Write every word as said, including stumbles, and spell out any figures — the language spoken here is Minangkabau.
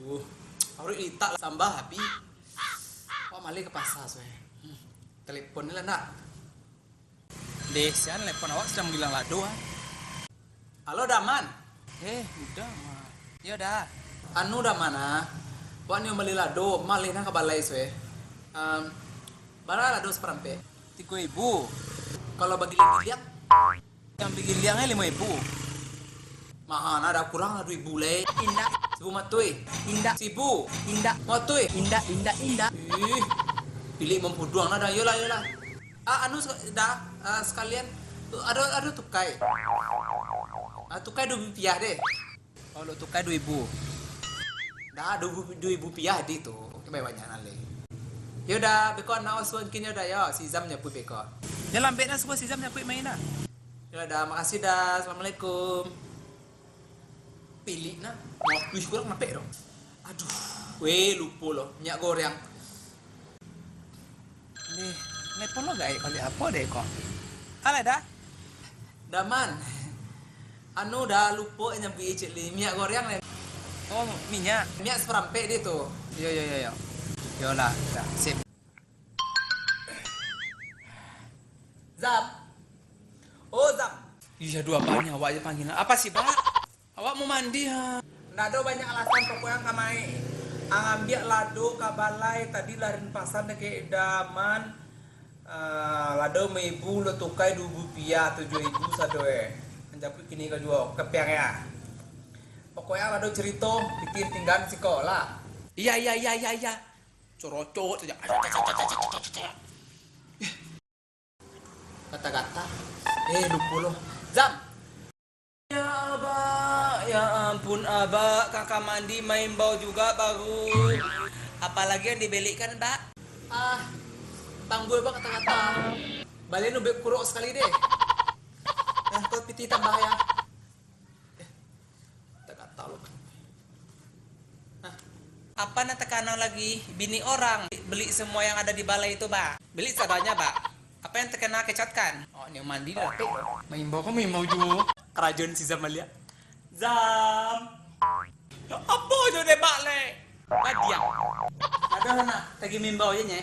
Uh, paruik litak lah sambah api. Awak maleh ka pasa suai. Hmm. Telepon ni lah nak. Deh, sian, telepon awak sadang manggilang lado ah. Halo, Daman. Eh, udah mah. Yo dah. Anu, Daman ah. Awak ni mambali lado, maleh nah ka balai suai. Em, bara lado saparampek? Tigo ribu. Kalau bagiliang-giliang? Nan bagiliang e limo ribu. Maha nah, dah kurang lah duo ribu lai. Indak. Sibu matuih. Indak. Sibu. Indak. Matuih. Indak, indak, indak. Ih, pilik mampuduang nah dah. Yolah, yolah. Ah, anu, sek-, dah, ah, sakalian. Tu, ado, ado tukai. Ah, tukai duo ribu piah deh. Kalau tukai duo ribu. Dah, duo ribu, duo ribu piah di tu. Oke, banyak, banyak nalai. Yo dah, beko anak suan kini dah yo, si Zam nyapuik beko. Yo lambek dah, suruah si Zam nyapuik main dah. Yo dah, makasih dah. Assalamualaikum. Pilik nah. Wah, wih, kurang napek dong. Aduh, weh, lupo lo. Minyak goreng. Nih, telepon lo gaek baliak apo deh kok. Alah dah. Daman. Anu dah lupo nyabuik cik li. Minyak goreng ni. Oh, minyak. Minyak saparampek dia tu. Yo, yo, yo, yo. Yolah, dah. Sip. Zam. Oh, Zam. Iya, dua banyak awak je panggilan. Apa sih, Bak? Awak mau mandi, ha? Ndak ado banyak alasan, pokoknya ang ka main. Ang ambiak lado ka balai, tadi lah den pasan dek Daman. Ah, lado limo ribu, lo tukai duo ribu piah, tujuah ribu sado, eh. Manjapuik kini ko juo, kepiang ya. Pokoknya ang lado cerito, pitih tinggaan siko lah. Iya, iya, iya, iya, iya. Corocot saja. Kata-kata. Eh, lupo lo. Zam! Ya, Abak, ya ampun, Abak, kaka mandi maimbau juga baru. Apalagi yang dibelikan, Bak? Ah, tangguh, Bak, kata-kata. Balian ubek kurok sakali deh. Nah, kau pitih tambah ya. Eh, kata-kata lo. Nah. Apa nan takanang lagi? Bini orang beli semua yang ada di balai itu, Bak. Beli seadanya, Bak. Apa yang terkena kecatkan? Oh, ni mandi dah, Pek. Maimbau kau maimbau juo. Karajo si Zam baliak. Zam. Apo jo dek Bak, le? Badiam. Aduh, nak. Tagih maimbau je, nye.